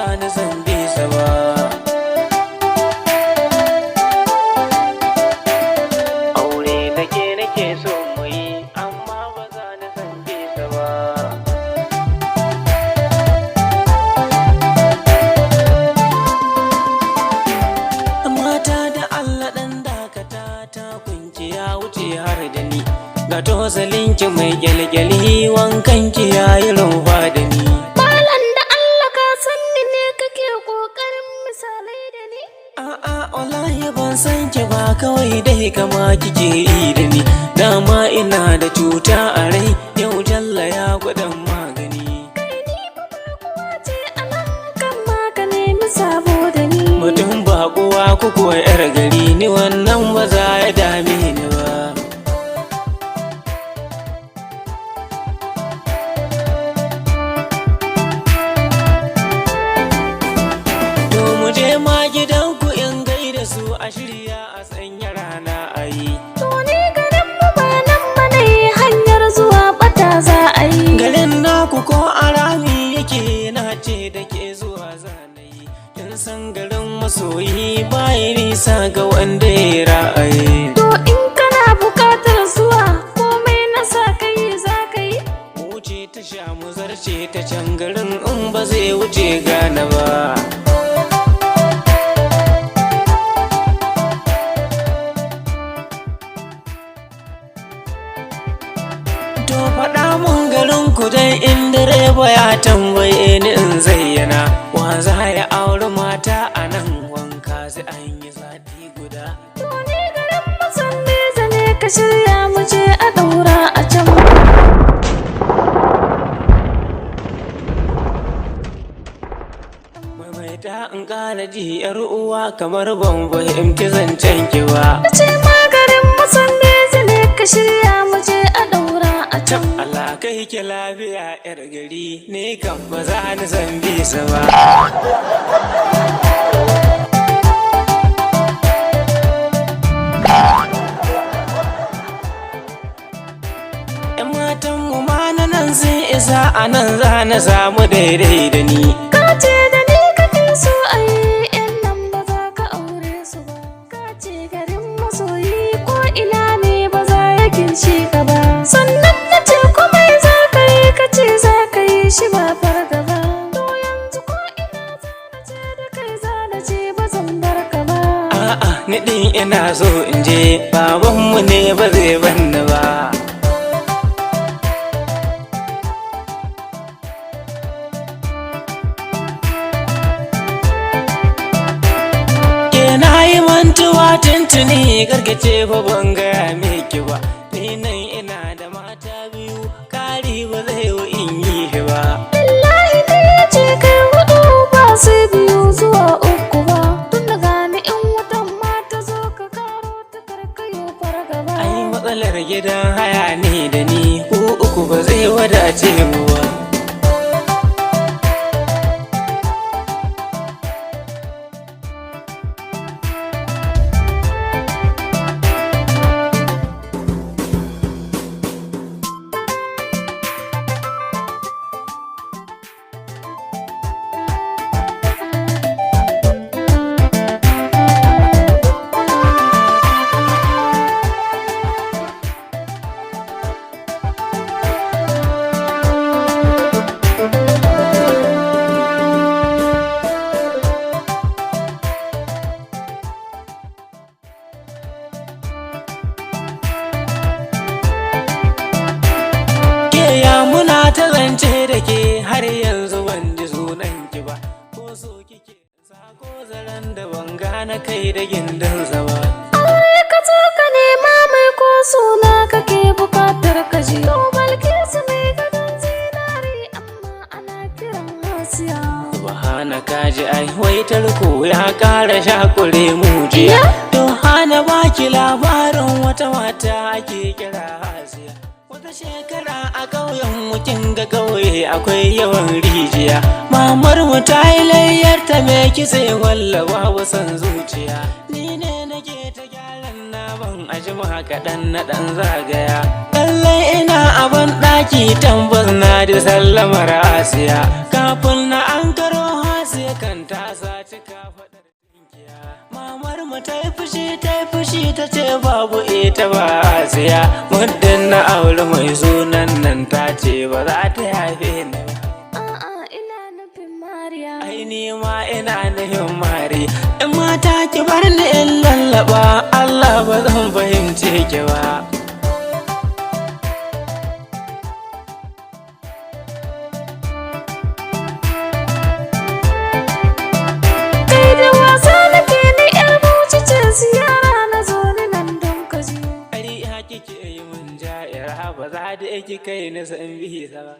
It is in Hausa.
za ni san bisa ba. Aure nake nake so mu yi, amma ba za ni san bisa ba. Mata da Allah ɗan dakata, ta kunki ya wuce har da ni. Ga tosalinki mai gyalgyali, wankan ki ya yi rumfa da ni. Malam, da Allah ka san ni ne kake ƙoƙarin misalai da ni? A'a, wallahi ban san ki ba, kawai dai kama kike yi da ni. Dama ina da cuta a rai, yau jalla ya gwadan magani. Kai, ni fa baƙuwa ce a nan, kan ma ka nemi sabo da ni. Mutum baƙuwa kuku yar gari, ni wannan ba za ya dame ni ba. To mu je ma gidanku in gaida su, a shirya a sanya rana a yi. To ni garin mu ba nan ba ne, hanyar zuwa ɓata za a yi. Garin naku ko arami yake, na ce da ke zuwa zanayi. Kin san garin masoyi bayi nisa ga wanda ya ra'ayi. To in kana buƙatar zuwa, komai na sa ka yi za ka yi. Mu wuce ta sha, mu zarce ta can garin, in ba zai wuce gane ba. To faɗa mun garin ku dan in direba ya tambaye ni in zayyana. Wa za ya auri mata a nan, wanka sai an yi sati guda. To ni garin Musan Neza ne, ka shirya mu je a ɗaura a can. Maimaita in ƙara ji, yar uwa, kamar ban fahimci zancen ki ba. Na ce ma garin Musan Neza ne, ka shirya mu je a ɗaura a can. Allah kai ki lafiya yar gari, ni kan ba za ni san bisa ba. ‘Yan matan mu ma na nan sun isa, a nan za na samu daidai da ni. Ka ce da ni kake so a yi, yan nan ba za ka aure su ba. Ka ce garin masoyi ko ina ne ba za ya ginshe ka ba. Sannan na ce komai za ka yi, ka ce za ka yi shi ba fargaba. To yanzu ko ina za na ce da kai za na ce ba zan bar ka ba. A'a, ni din ina so in je, babanmu ne ba zai banni ba. Ke na yi mantuwa tuntuni, karkace fa ban gaya miki ba. Ni nan ina da mata biyu, kari ba zai yi in yi shi ba. Wallahi ni ya ce kai hudu ba sai biyu zuwa uku ba. Tun da gani in wutan ma ta zo ka karo ta karkayo fargaba. Ai matsalar gidan haya ne da ni, ku uku ba zai wadace mu ba. Ke ya muna ta zance da ke, har yanzu ban ji sunan ki ba. Ko so kike sako zaren da ban gane kai da gindin ba. Aure ka zo ka nema mai, ko suna kake bukatar ka ji. To Balkisu mai gadon zinari, amma ana kiran Hasiya. Subhana, kaji ai wai tarko ya ƙara shakure mujiya. To hana baki labarin wata mata ake kira Hasiya. Wata shekara a ƙauyen mu, kin ga ƙauye akwai yawan rijiya. Mamar mu ta yi layyar ta mai kitse, walla babu son zuciya. Ni ne nake ta gyaran naman, a jima kaɗan na ɗan zagaya. Lallai ina a ban ɗaki, tambas na ji sallamar Asiya. Kafin na an karo Hasiya kafaɗar tinkiya. Mamar mu ta yi fushi, ta yi fushi, ta ce babu ita ba Asiya. Muddin na auri mai sunan nan, ta ce ba za ta yafe ni ba. A'a, ina nufin Mariya. Ai ni ma ina nufin Mari. In mata ki bar ni in lallaba, Allah ba zan fahimce ki ba. Kai da wasa nake, ni yar Bauchi ce, ziyara na zo ni nan don ka ji. Ƙarya kike yi mun ja'ira, ba za da ki kai ni san bisa ba.